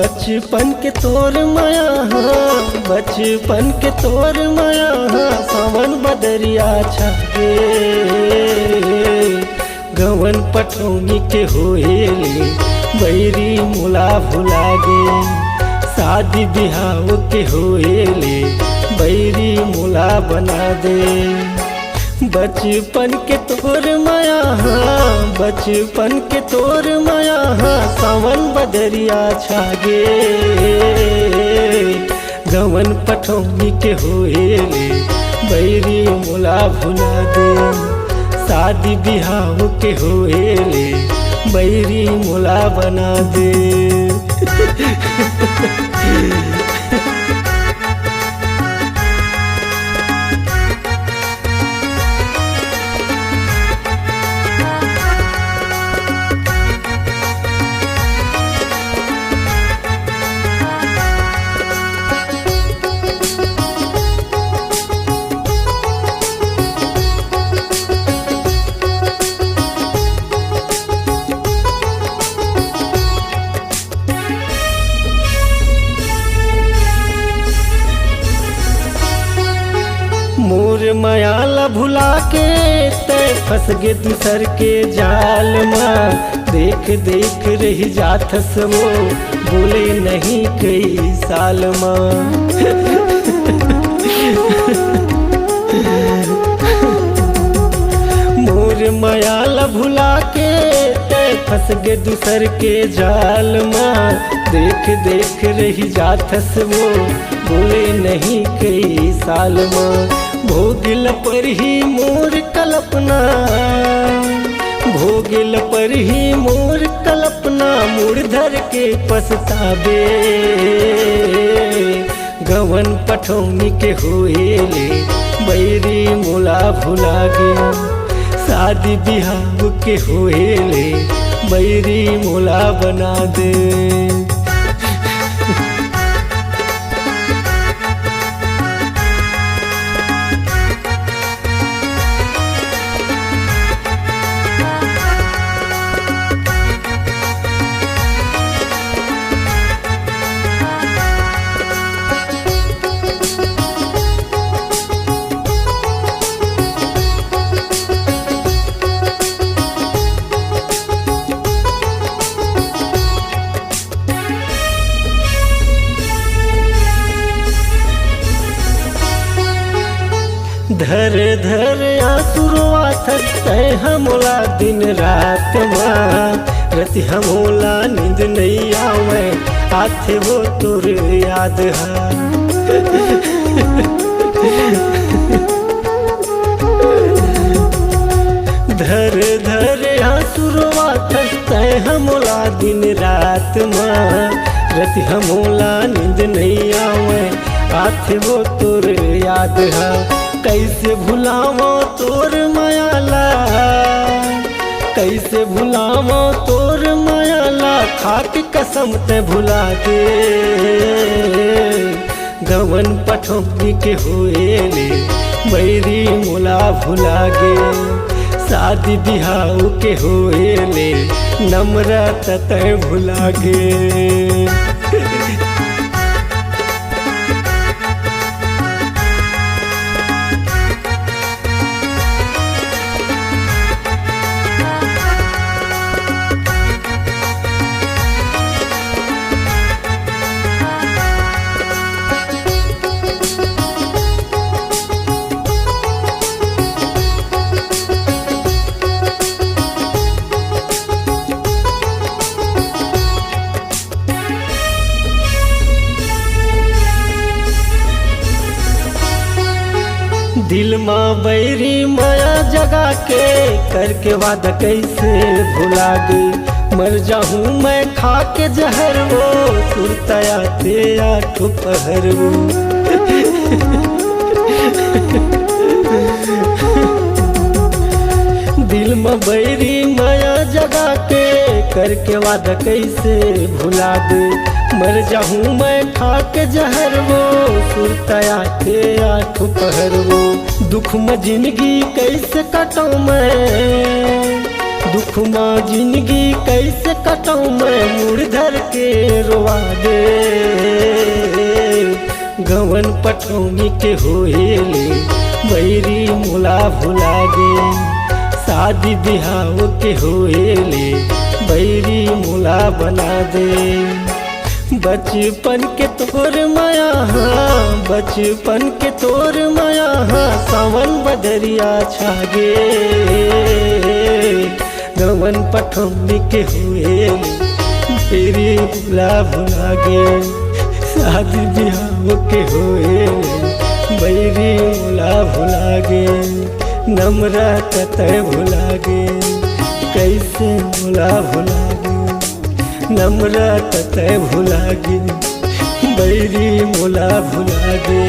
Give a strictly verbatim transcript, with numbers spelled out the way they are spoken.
बचपन के तोर मया हा, बचपन के तोर मया हा, सावन बदरिया छा गे। गवन पठौनी के होए ले, बैरी मोला भुला गे। शादी बिहाव के होए ले, बैरी मोला बना दे। बचपन के तोर मया हा, बचपन के तोर मया हा, सावन बदरिया छा गे। गवन पठौनी के होए ले, बैरी मोला भुला दे। शादी बिहाव के होए ले, बैरी मोला बना दे। मोर मया ला भुला के तै फंस गे दूसर के जाल मा। देख देख रहि जाथस वो, बोले नहीं कई साल मा। मोर मया ला भुला के तै फंस गे दूसर के जाल मा। देख देख रहि जाथस वो, बोले नहीं कई साल मा। भोग ल परही मोर कल्पना, भोग ल परही मोर कल्पना, मुड़ धर के पछताबे। गवन पठौनी के होए ले, बैरी मोला भुला गे। शादी बिहाव के होए ले, बैरी मोला बना दे। धर धर आंसू रोवाथस तै हमला दिन रात मा। रति हमला नींद नइ आवै, आथे वो तोर याद हा। धर धर आंसू रोवाथस तै हमला दिन रात मा। रति हमला नींद नइ आवै, आथे वो तोर याद हा। कैसे भुलावं तोर मया ला, कैसे भुलावं तोर मया ला, खाके कसम तै भुला दे। गवन पठौनी के होए ले, बैरी मोला भुला गे। शादी बिहाव के होए ले, नम्रता तै भुला गे। दिल मा बैरी मया जगा के, करके वादा कैसे भुला गे। मर जाहूँ मैं खा के जहर वो, सुरता आथे आठो पहर वो। दिल म बैरी मया जगा के, करके वादा कैसे भुला दे। मर जाहूँ मैं खा के जहर वो, सुरता आथे आठो पहर वो। दुख म जिंदगी कैसे कटौं मैं, दुख मा जिंदगी कैसे कटऊं मैं, मुड़ धर के रोवा दे। गवन पठौनी के होए ले, बैरी मोला भुला दे। शादी बिहाव के होए ले, बैरी मोला बना दे। बचपन के तोर मया हा, बचपन के तोर मया हा, सावन बदरिया छागे। गवन पठौनी के होए ले, बैरी मोला भुला गे। शादी बिहाव के होए ले, बैरी मोला भुला गे। नमरत तैं भुला गे, कैसे मोला भुला गे। नमरत तैं भुला गे, बैरी मोला भुला गे।